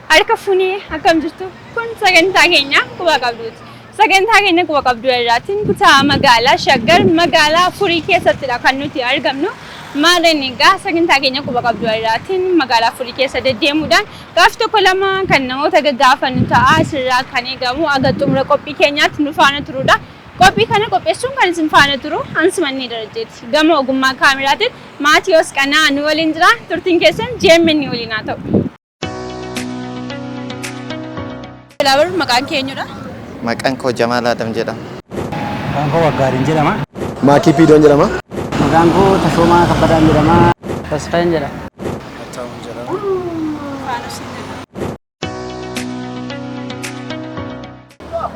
Harka fuunee akkam jirtu kun sagantaa keenya quba qabduuti. Sagantaa keenya quba qabduu irraatiin kutaa magaalaa Shaggar magaalaa Furii keessattidha kan nuti argamnu. Maarreen egaa sagantaa keenya quba qabduu irraatiin magaalaa Furii keessa deddeemuudhaan gaaf tokko lama kan namoota gaggaafannu ta'a asirraa kan eegamu aga xumura qophii keenyaatti nu faana turuudha. Qophii kana qopheessuun kan isin faana turu Ansimannee Darajjeeti. Gama ogummaa kaameraatiin Maatiyoos Qanaa nu waliin jira. Turtiin keessan GMN waliin haa ta'u. Labar maqaan kee eenyudha? Maqaan koo Jamaal Adam jedhama. Maqaan koo Waggaariin jedhama. Maakii Piidoon jedhama. Maqaan koo Tashoomaa Kabbadaan jedhama. Tasfaayeen jedhama. Habtaamuun jedhama.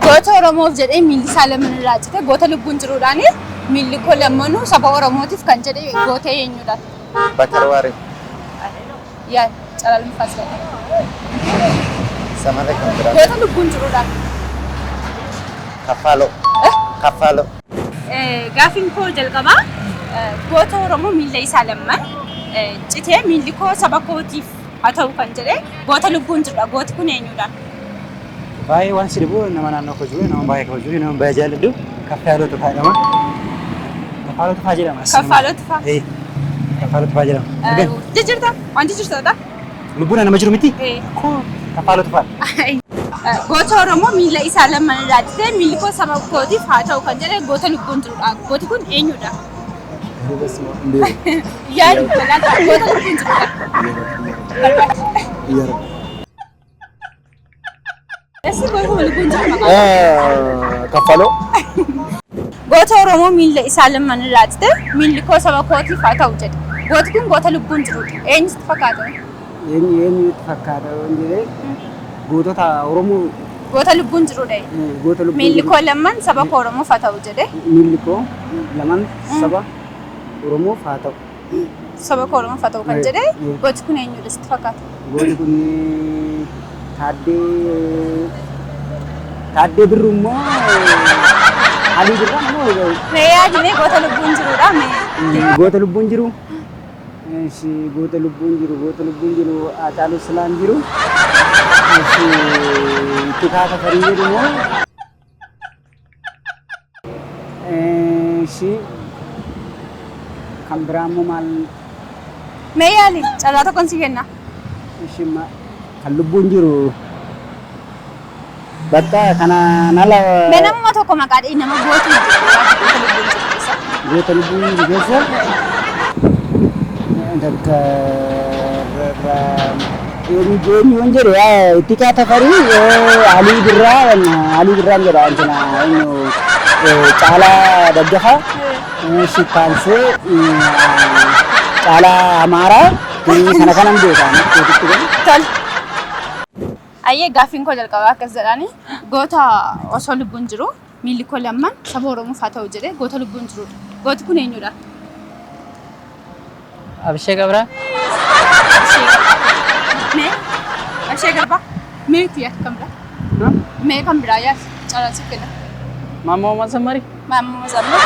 Goota Oromoof jedhee miilli isaa lamaan irraa cite goota lubbuun jiruudhaan miilli koo lammanuu saba Oromootiif kan jedhe goota eenyudha? Bakar Waaree. Yaa calaalum faasila. Isa malee kan biraa. Goota lubbuun jiruudhaan. Kaffaaloo. Kaffaaloo. Gaaffiin koo jalqabaa goota Oromoo miilla isaa lamman citee miilli koo saba kootiif haa ta'u kan jedhe goota lubbuun jirudha. Gooti kun eenyudha? Baay'ee waan si dhibu nama naannoo koo jiru, nama baay'ee kabaju, nama baay'ee jaalladhu Kaffaaloo Tufaa jedhama. Kaffaaloo Tufaa jedhama. Kaffaaloo Tufaa. Ee, Kaffaaloo Tufaa jedhama. Argan. Jijjiirta? Waan jijjiirtudha? Lubbuun nama jiru miti? Ee. Koo Kaffaaloo Tufaa. Goota Oromoo miilla isaa lamaan irraa citee miilli koo saba kootiif haa ta'u kan jedhe goota lubbuun jirudha. Gooti kun eenyudha? Yaadi goota lubbuun jirudha. Barbaade. Eessi goota lubbuun jiru maqaan? Kaffaloo. Goota Oromoo miilla isaa lamaan irraa cite miilli koo saba kootiif haa ta'u jedhe. Gooti kun goota lubbuun jirudha. Eenyutti fakkaata? Eenyu eenyutti fakkaata yoon jedhee gootota Oromoo Goota lubbuun jirudha. goota lubbuun Miilli jiru. koo lamaan saba koo Oromoof haa ta'u jedhe. Miilli koo lamaan saba Oromoof haa ta'u. Saba koo Oromoof haa ta'u kan jedhe gooti kun eenyudha sitti fakkaata? Gooti kun Taaddee Taaddee Birruu immoo Alii Birraa immoo Mee yaadi mee goota lubbuun jirudha mee. Goota lubbuun jiru. Ishi goota lubbuun jiru goota lubbuun jiru Haacaaluu Silaan jiru. Ishi Tukaa Tafarii jedhu immoo. Ishi kan biraa immoo maal Mee yaali carraa tokkoon si kenna. ishi kan lubbuun jiru bakka kanaan ala Mee namuma tokko maqaa dhahii nama gootu goota lubbuun jiru keessa. Goota lubbuun jiru keessa takka eenyu yoon jedhe Ittiqaa Tafarii Alii Birraa Alii Birraan jedha antina eenyu Caalaa Daggafaa Shittaansee Caalaa Amaaraa kana kanan beeka gootitti godhu. Tole. Ayyee gaaffiin koo jalqabaa akkas jedhaani goota osoo lubbuun jiru miilli koo lamman saba Oromoof haa ta'u jedhee goota lubbuun jirudha. Gooti kun eenyudha? Abishee Gabraa. Abishee Garbaa. Mee Abishee Garbaa mee itti yaad kan biraa? Mee kan biraa yaad carraa siif kenna. Maammoo Mazammari. Maammoo Mazammir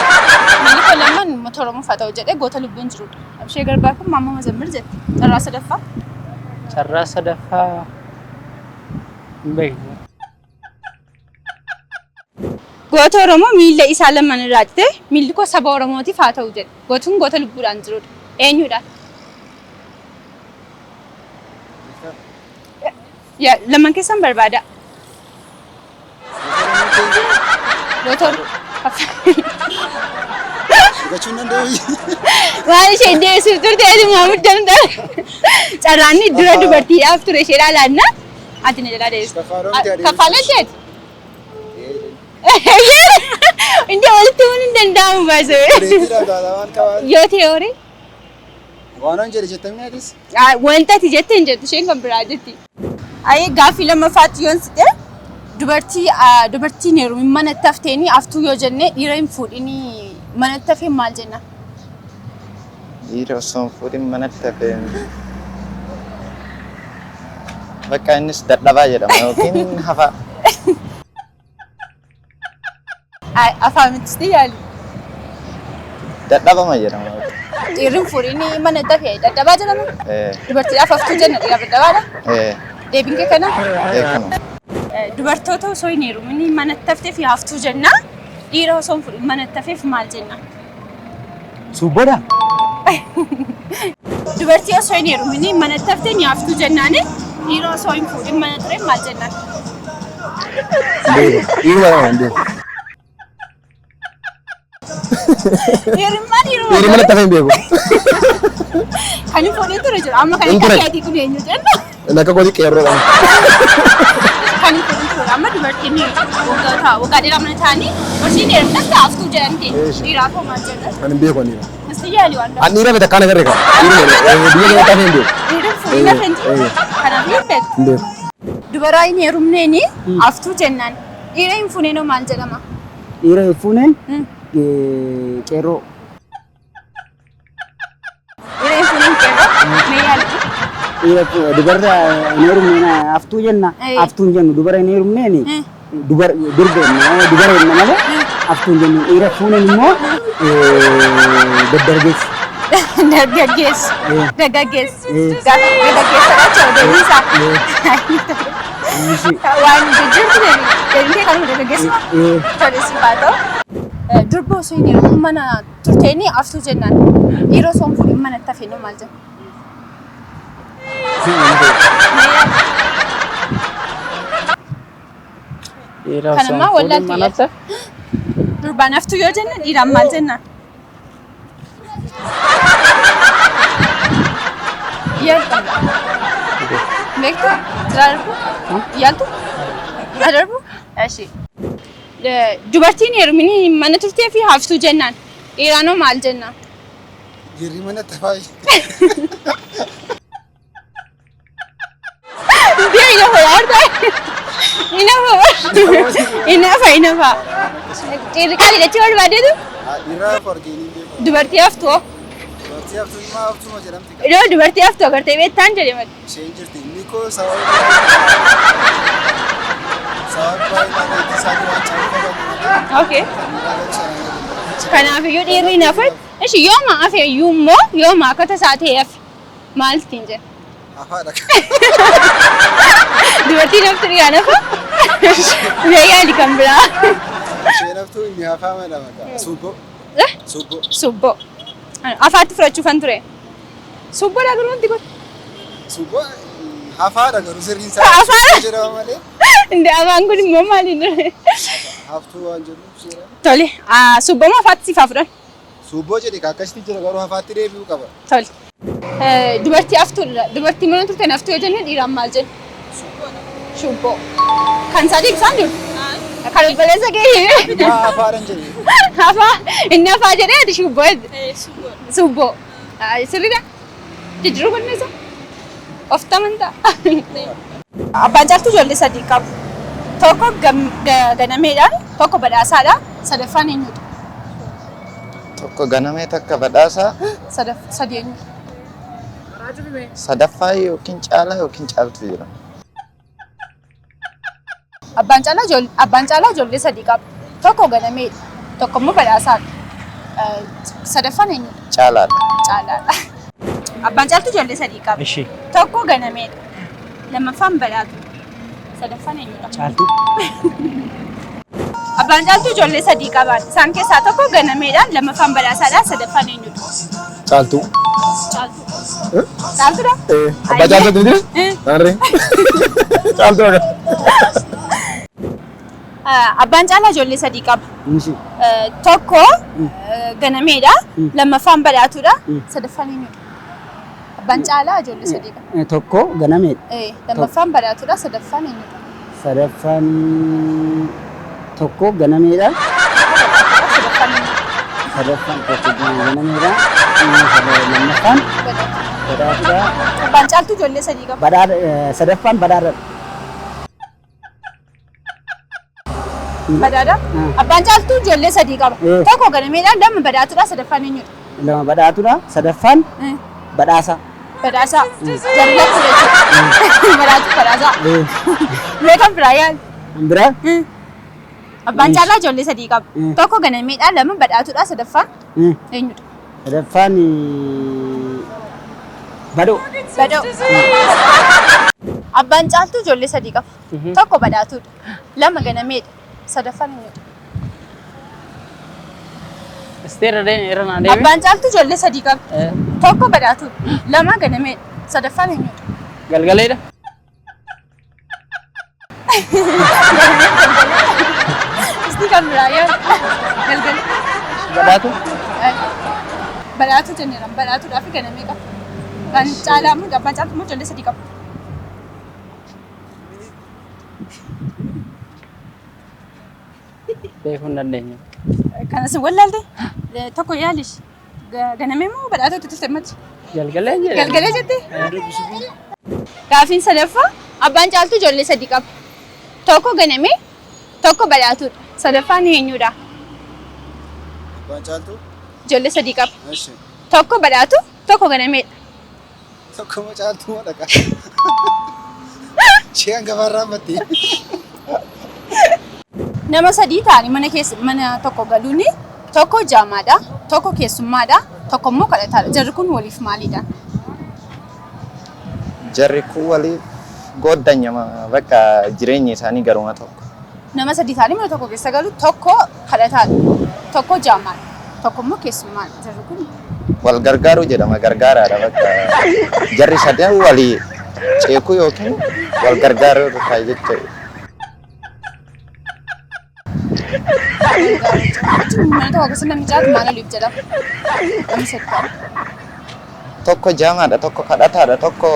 miilli koo lamman uummata Oromoof haa ta'u jedhee goota lubbuun jirudha. Abishee Garbaa kun Maammoo Mazammir jette. Carraa sadaffaa. Carraa sadaffaa hin beeknu. Goota Oromoo miilla isaa lamaan irraa cite miilli koo saba Oromootiif haa ta'u jedhe. Gooti kun goota lubbuudhaan jirudha. Eenyudha? Yaa lamaan keessan barbaada. Goota Oromoo. Argachuu hin danda'u. Waan isheen deessuuf turte ati muddamta. Carraanni dura dubartiidhaaf ture ishee ilaalaanna. Ati na jalaa deessu. Kaffaaloo miti adeemsa. Kaffaaloo isheeti. Inni walitti himuun hin danda'amu baasee. Reetiidhaan taata waan qabaa. Yoo ta'e horii. Waan an jedhe jettamni atis. Wanta ati jette hin jettu isheen kan biraa jetti. Ayee gaaffii lammaffaatti yoon sixe dubartii dubartiin heerumin manatti hafteeni haftuu yoo jenne dhiira hin fuudhinii manatti hafee maal jenna? Dhiira osoo hin fuudhin manatti hafe bakka innis dadhabaa jedhama yookiin hafaa. Afaan miti yaali. Dadhabama jedhama. Dhiirri hin fuudhin manatti hafe dadhabaa jedhama. Eh, Dubartiidhaaf haftuu jenna dhiiraaf dadhabaadha. eh. Deebiin kee kana? Kanuma. Dubartoota osoo hin heerumin manatti hafteef haftuu jenna. Dhiira osoo hin fuudhin manatti hafeef maal jenna? Suubboodha? Dubartii osoo hin heerumin manatti haftee ni haftuu jennaani. Dhiira osoo hin fuudhin mana ture maal jennaan? Beeku. Dhiiruma nama hin beeku. Dhiirummaa dhiiruma. Dhiirri manatti hafee hin beeku. Kan hin fuudhin ture jira. Amma kan Hin akka ture. keetii kun eenyu jenna? Inni akka kooti qeerroodha. Kan hin fuudhin ture. Amma dubartiin waggoota waggaa dheeraa mana taa'anii osoo hin heerumne akka haftuu jedhamti. Eeshi. Dhiiraaf hoo maal jenna? Kan hin beeku ani. Misti yaali waan Ani dhiira miti akkaan agarre qaba. Dhiiruma biyya kanatti hafee hin beeku. Dhiirri fuudhin hafe hin jiru. Kanaaf hin beektu. Hin beeku. Dubaraa hin heerumneeni haftuu jennaan. Dhiira hin fuuneenoo maal jedhama? Dhiira hin fuuneen qeerroo. Dhiira hin fuuneen qeerroo. Mee yaali. Dhiira dubarra hin heerumneen haftuu jenna. Haftuu hin jennu dubara hin heerumneen dubar durba jenna dubara jenna malee haftuu hin jennu. Dhiira fuuneen immoo daddargeessa. Dargaggeessu. Dargaggeessu. Dargaggeessa jechuudha deebiin isaa. Waan jijjiirtu deebiin. Deebiin kee kanuma dargaggeessu. Tole siif haa ta'u. Durba osoo hin heerumin mana turteeni haftuu jennaan. Dhiira osoo hin fuudhin manatti hafeenoo maal jenna? Dhiira osoo hin Kanammaa fuudhin wallaaltu manatti Durbaan haftuu yoo jenne dhiiraan maal jenna? Yaaltu. Beektu? Jira darbu? Yaaltu? Jira darbu? Eshi. Dubartiin heerumini mana turtee fi haftuu jennaan. Dhiiraanoo maal jenna? Dhiirri manatti hafaa. Biyya ina ho'aarta. Ina ho'a. Ina hafa ina hafa. Dhiirri qaali jechuu barbaadeetu Dhiirraa hafu argee hin beeku. dubartii haftuu. Dubartii haftuu immoo haftuma jedhamti. Iddoo dubartii haftuu agartee beektaan jedhe malee. Isheen jirti. Inni koo sababa sababa baay'inaan isaanii waan caalu qaban malee. Okay. Kan dhiiraa garuu sana Kanaafiyyuu dhiirri hin hafan. Ishi yooma hafe iyyuu immoo yooma akka tasaa ta'e hafe maal ittiin jedha? Hafaadha. Dubartiin haftu dhiiraan hafa. Mee yaali kan biraa. Isheen haftuu inni hafaa mala maqaa. Suubboo. Suubboo. Subboo. Afaatti fudhachuufan ture. Subboodha garuu wanti kun. Suubboo hafaadha garuu sirriin isaa Hafaadha. suubboo jedhama malee Inde afaan kun immoo maaliin ture? haftuu waan jedhuuf seera. Tole. Subboo moo afaatti siif haa fudhan? Suubboo jedhe akkasitti jira garuu hafaatti deebi'uu qaba. Tole. Dubartii haftuudha. Dubartii mana turte haftuu yoo jenne dhiiraan maal jenna? Shubboo. Kan isaa deebisaan jiru? Kan obboleessa kee hime. Maa hafaadhan jedhe. Hafaa inni hafaa jedhee ati shubboo jette. Subboo. Sirriidha. Jijjiiruu balleessa. Of tamantaa. Abbaan caaltuu ijoollee sadii qabu. Tokko ganameedha, tokko badhaasaadha, sadaffaan eenyudha? Tokko ganamee takka badhaasaa Sadii eenyudha? sadaffaa yookiin caalaa yookiin caaltu jira. Abbaan caalaa ijoollee sadii qaba. Tokko ganameedha, tokko immoo badhaasaadha. Sadaffaan eenyudha? Caalaadha. Caalaadha. Abbaan caaltuu ijoollee sadii qaba. Ishi. Tokko ganameedha. Lammaffaan badhaatu. Sadaffaan eenyudha? Caaltuu. Abbaan caaltuu ijoollee sadii qaba. Isaan keessaa tokko ganameedha, lammaffaan badhaasaadha, sadaffaan eenyudha? Caaltuu. Caaltuu. Caaltuudha? Abbaa caaltuu miti? Maarree. Caaltuu akka. Abbaan caalaa ijoollee sadii qaba. Ishi. Tokko ganameedha, lammaffaan badhaatuudha, sadaffaan eenyudha? Abbaan caalaa ijoollee sadii qaba. Tokko ganameedha. Lammaffaan badhaatuudha, sadaffaan eenyudha? Sadaffaan tokko ganameedha. Sadaffaan eenyudha? Sadaffaan tokko ganameedha. Lammaffaan badhaatuudha. Abbaan caaltuu ijoollee sadii qaba. Badhaadha sadaffaan badhaadha. Badhaadha? Abbaan caaltuu ijoollee sadii qaba. Tokko ganameedha, lama badhaatuudha, sadaffaan eenyudha? Lama badhaatuudha. Sadaffaan badhaasa. Badhaasaa. Jarri lakkuu jechuudha. Badhaatu badhaasaa. Mee kan biraa yaali? Kan biraa Abbaan caalaa ijoollee sadii qaba. Tokko ganameedha, lama badhaatuudha, sadaffaan eenyudha? Sadaffaan badhoo. Badhoo. Abbaan Caaltuu ijoollee sadii qaba. Tokko Badhaatuudha. Lama Ganameedha. Sadaffaan eenyudha? Isti irra irra naa deebi. Abbaan Caaltuu ijoollee sadii qaba. Tokko Badhaatuudha. Lama Ganameedha. Sadaffaan eenyudha? Galgaleedha. Isti kan biraa yaa Galgalee. Badhaatu. Badhaatuu jenneera. Badhaatuudhaa fi Ganamee qaba. Kan caalaa immoo abbaan Caaltuu immoo ijoollee sadii qaba. Beekuu hin dandeenye. Kanas wallaalte tokko yaalish. Ganamee moo Badhaatuutti turte mati? Galgalee jedhe. Galgalee jette? Gaaffiin sadaffaa abbaan Caaltuu ijoollee sadii qaba. Tokko Ganamee, tokko Badhaatuudha. Sadaffaan eenyudha? Abbaan Caaltuu? Ijoollee sadii qaba. Eshi. Tokko Badhaatu, tokko Ganameedha. Tokko moo Caaltuu moo dhaqa? Ishee hangafa irraanfatte. Nama sadii ta'anii mana keessa mana tokko galuuni tokko jaamaadha, tokko keessummaadha, tokko immoo kadhataadha. Jarri kun waliif maalidha? Jarri kun waliif gooddanyama bakka jireenyi isaanii garuma tokko. Nama sadii ta'anii mana tokko keessa galu tokko kadhataadha, tokko jaamaadha, tokko immoo keessummaadha. Jarri kun Wal gargaaruu jedhama, gargaaraadha bakka jarri sadan walii ceekuu yookiin wal gargaaruu ta'a jechuudha. Jechuun mana tokko keessa namni jiraatu maal waliif jedhama? Namni sadii ta'anii Tokko jaamaadha, tokko kadhataadha, tokko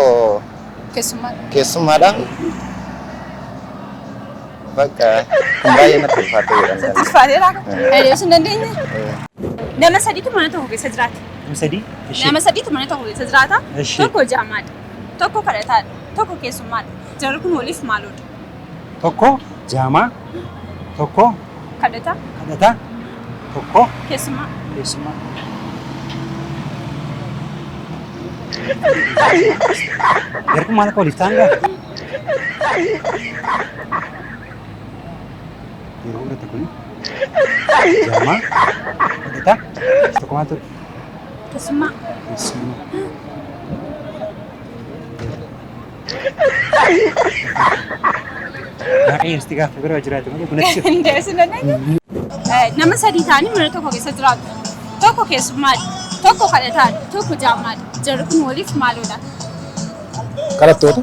keessummaadha. keessummaadha. Bakka kun baay'ee natti ulfaata jedhan. Ulfaateera. Dheeressuu hin dandeenye. Nama sadiitu mana tokko keessa jiraata. Nama sadii. Ishee. Nama sadiitu mana tokko keessa jiraata. Ishee. Tokko jaamaadha. Tokko kadhataadha. Tokko keessummaadha. Jarri kun waliif maaloodha? Tokko jaamaa. Tokko Kadhataa, kadhataa. Tokko keessummaa. keessummaa. Jarri kun maal akka waliif ta'an gaafa? Yeroo fudhata kuni. Jaamaa. Kadhataa. Tokko maal ture? Keessummaa. Keessummaa. Waaqayyo sitti gaafa bira jiraate malee kunatti Hin deebisuu hin dandeenye. Nama sadii ta'anii mana tokko keessa jiraatu. Tokko keessummaadha. Tokko kadhataadha. Tokko jaamaadha. Jarri kun waliif maaloodha? Kadhattoota.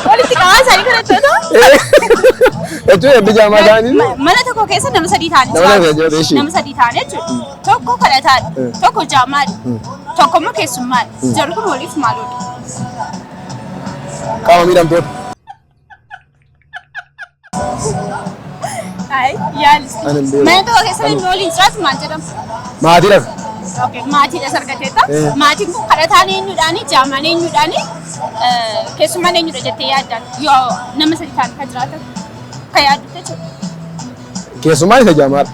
Walitti qabaa isaanii kadhattoota? Jechuun erga jaamaa ta'anii Mana tokko keessa nama sadii ta'anii Nama jiraatu. sadii jiraatu, ishii. Nama sadii ta'anii jechuudha. Tokko kadhataadha. Tokko jaamaadha. Tokko immoo keessummaadha. Jarri kun waliif maaloodha? Qaama miidhamtoota. Ay, yaalis. Ani hin beeku. Mana tokko keessa namni waliin jiraatu maal jedhama? Maatiidhaaf. Okay, maatiidha sargateetta. Eh. Maatiin kun kadhataan eenyudhaani, jaamaan eenyudhaani, keessummaan eenyudha jettee yaaddaan yoo nama sadii ta'an kan jiraatan kan yaaddu jechuudha. Keessummaan isa jaamaadha.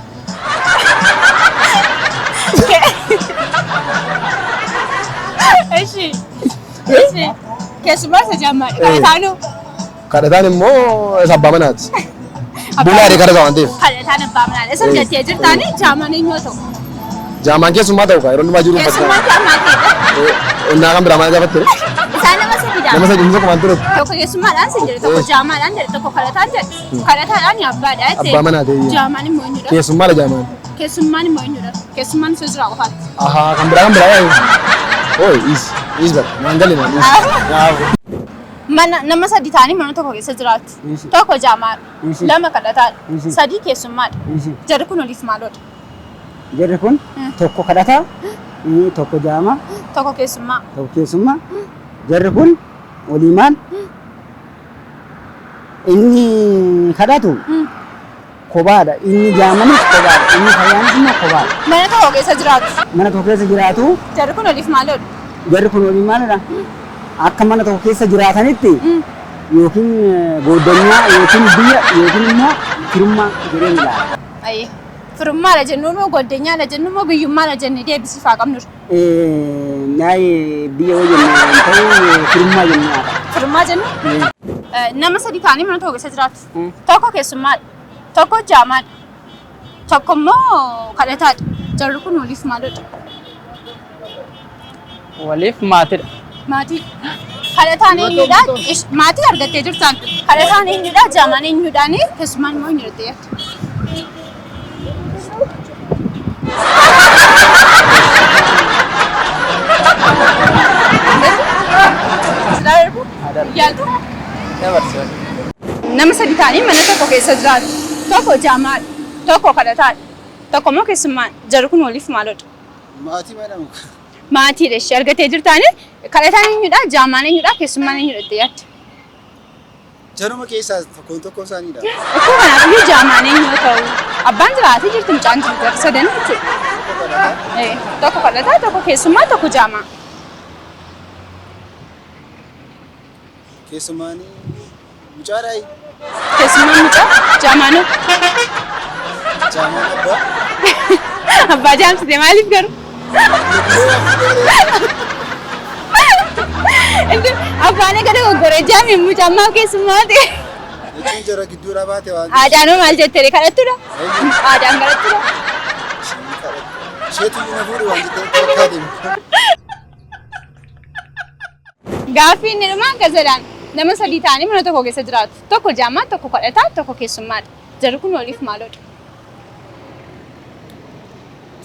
Eshi. Eshi. Keessummaa isa jaamaadha. Kadhataanoo. Kadhataan immoo isa abbaa manaati. Bulaadhe kadhata waan ta'eef. Kadhataan abbaa manaadha. Isa argattee jirtaani jaamaan eenyu haa ta'u? Jaamaan keessummaa ta'u kaa yeroo hundumaa jiru Keessummaan jaamaa ta'edha. Innaa kan biraa maal gaafatte? Isaan nama sadiidha. Nama sadii tokko maal ture? Tokko keessummaadhaan sin jedhe, tokko jaamaadhaan jedhe, tokko kadhataan jedhe. Kadhataadhaan abbaadha jettee. Abbaa manaa ta'e. Jaamaan immoo eenyudha? Keessummaadha jaamaan. Keessummaan immoo eenyudha? Keessummaan isa jira qofaatti. Ahaa, kan biraa kan biraa waa'ee. Oi, is is bakka naan galle naan is. Mana nama sadii ta'anii mana tokko keessa jiraatu. Ishi. Tokko jaamaadha. Ishi. Lama kadhataadha. Ishi. Sadii keessummaadha. Ishi. Jarri kun waliif maaloodha? Jarri kun tokko kadhataa, tokko jaamaa, Tokko keessummaa. tokko keessummaa. Jarri kun walii maal? Inni kadhatu kophaadha. Inni jaamanis kophaadha. Inni fayyaanis immoo kophaadha. Mana tokko keessa jiraatu. Mana tokko keessa jiraatu. Jarri kun waliif maaloodha? Jarri kun walii maalidha? Akka mana tokko keessa jiraatanitti yookiin gooddanyaa yookiin biyya yookiin immoo firummaa jedhee ilaala. Ayyee. Firummaadha jennu moo gooddanyaadha jennu moo biyyummaadha jennee deebisiifaa qabnudha. Naayee biyya yoo jenne ta'u firummaa jennee haadha. Firummaa jennu? Nama sadii ta'anii mana tokko keessa jiraatu. Tokko keessummaadha. Tokko jaamaadha. Tokko immoo kadhataadha. Jarri kun waliif maalidha? Waliif maatiidha. Maatii. Kadhataan eenyudha? Maatii argattee jirtaan. Kadhataan eenyudha? Jaamaan eenyudhaani? Keessummaan immoo eenyudha jettee yaadda? Silaa darbu? Yaaltu? Dabarsi. Nama sadi ta'anii mana tokko keessa jiraatu. Tokko jaamaadha. Tokko kadhataadha. Tokko immoo keessummaadha. Jarri kun waliif maalodha? Maatii madhamu. Maatiidha ishee argatee jirtaani. Kadhataan eenyudha? Jaamaan eenyudha? Keessummaan eenyudha jettee yaadda? Jaruma keessaa tokkoon tokko isaaniidha. Akkuma kanaaf iyyuu jaamaan eenyu yoo ta'u, abbaan jiraatee jirti mucaan jirti warri sadan jechuudha. Tokko kadhataa. Tokko kadhataa, tokko keessummaa, tokko jaamaa. Keessummaanii mucaadhaayi. Keessummaan mucaa, jaamaanoo. Jaamaan abbaa. Abbaa jaamsite maaliif garuu? Abbaan egaa dogoggoree jaame mucaan maaf keessummaa ta'e? Jechuun jara gidduudhaa baate waan Aadaanoo maal jettee kadhattudha? Aadaan kadhattudha? Isheetu na fuudhu waan jettee fakkaate. Gaaffii inni dhumaa akkas jedhaan nama sadii ta'anii mana tokko keessa jiraatu. Tokko jaamaa, tokko kadhataa, tokko keessummaadha. Jarri kun waliif maalodha?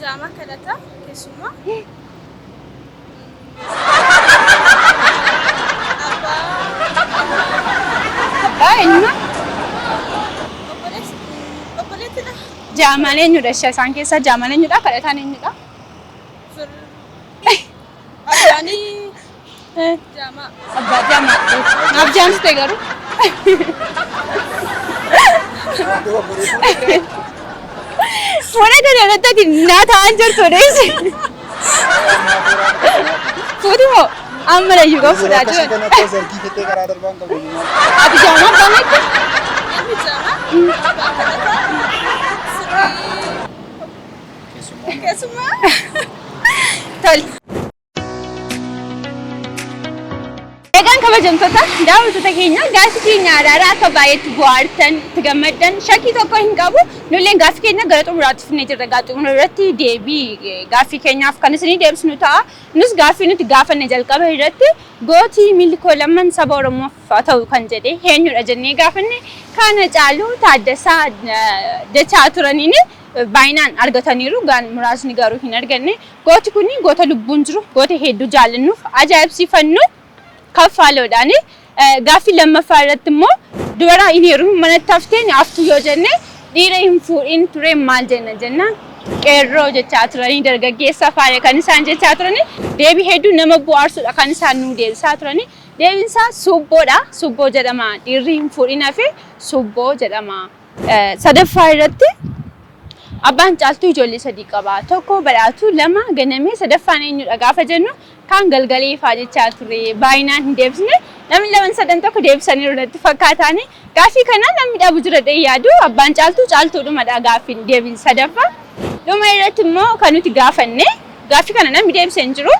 Jaamaa kadhataa keessummaa. Abbaa eenyuma? Obboleettidha. Jaamaan eenyudha ishee isaan keessaa jaamaan eenyudha kadhataan eenyudha? Abbaanii jaamaa. Abbaa jaamaa. Naaf jaamsite garuu. Fuula kana irratti ati naa ta'an jirtu dheesi. Fuuti moo amma layyuu qabu fuudhaa Akkasii jiran. kana akka zargii fettee karaa darbaan qabdu. Ati jaamaa abbaa meeqa? Inni jaamaa. Abbaa kadhataa. Sirrii. Keessummaa. Tole. Egaan kabajamtoota daawwattoota keenya gaaffii keenya araaraa akka baay'eetti bohaartan itti gammaddan shakkii tokko hin qabu. Nulleen gaaffii keenya gara xumuraatti fidnee jirra. Egaa xumura irratti deebii gaaffii keenyaaf kan isinii deebisnu ta'a. Nus gaaffii nuti gaafanne jalqaba irratti gootii miilli koo lamman saba Oromoof haa ta'u kan jedhe eenyudha jennee gaafanne kana caalu Taaddasaa jechaa turaniin baay'inaan argataniiru. Gaan muraasni garuu hin arganne. Gooti kun goota lubbuun jiru goota hedduu jaallannuuf ajaa'ibsiifannu kaffaaloodhaani. Gaaffii lammaffaa irratti immoo dubara hin heerumin manatti hafteen haftu yoo jenne dhiira hin fuudhin ture maal jenna jennaan qeerroo jechaa turanii dargaggeessa faaya kan isaan jechaa turanii deebii hedduu nama bohaarsudha kan isaan nuu deebisaa turanii. Deebiin isaa suubboodha. Suubboo jedhama. Dhiirri hin fuudhin hafe suubboo jedhama. Sadaffaa irratti abbaan caaltuu ijoollee sadii qaba. Tokko badhaatuu, lama ganamee, sadaffaan eenyudha gaafa jennu kaan galgalee faa jechaa ture. Baay'inaan hin deebisne. Namni laman sadan tokko deebisaniiru natti fakkaataani. Gaaffii kana namni dhabu jira jedhee yaadu abbaan caaltuu caaltuudhumadha gaaffiin deebiin sadaffaa. Dhuma irratti immoo kan nuti gaafanne gaaffii kana namni deebise hin jiru.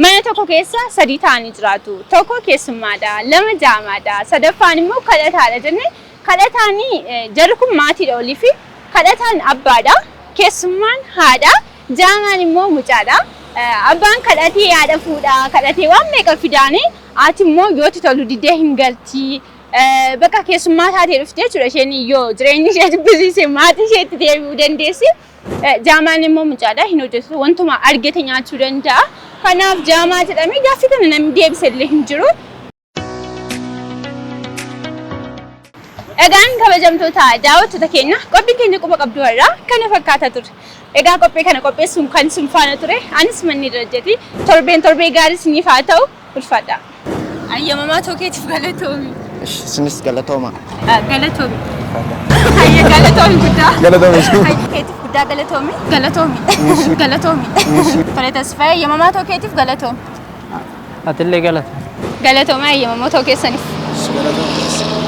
Mana tokko keessa sadii ta'anii jiraatu. Tokko keessummaadha, lama jaamaadha, sadaffaan immoo kadhataadha jenne kadhataanii jarri kun maatiidha olii fi kadhataan abbaadha, keessummaan haadha, jaamaan immoo mucaadha. Abbaan kadhatee haadha fuudha, kadhatee waan meeqa fidaanii haati immoo yoo itti tolu didee hin galti. Bakka keessummaa taatee dhufte jechuudha isheen yoo jireenyi ishee jibbisiise maatii isheetti deebi'uu dandeessi. Jaamaan immoo mucaadha hin hojjetu wantuma argate nyaachuu danda'a. Kanaaf jaamaa jedhamee gaaffii kana namni deebise illee hin jiru. Egaan kabajamtoota daawwattoota keenya qophiin keenya quba qabdu irraa kana fakkaata ture. Egaa qophii kana qopheessuun kan isin faana ture anis manni darajjati torbeen torbee gaarii isiniif haa ta'u ulfaadha. Ayyamamaa ta'uu keetiif galatoomi. Isinis galatooma. Galatoomi. Hayya galatoomi guddaa. Galatoomi. Hayya keetiif guddaa galatoomi. Galatoomi. Galatoomi. Tole Tasfaayee ayyamamaa ta'uu keetiif galatoomi. Atillee galata. Galatoomi ayyamamoo ta'uu keessaniif. Galatoomi.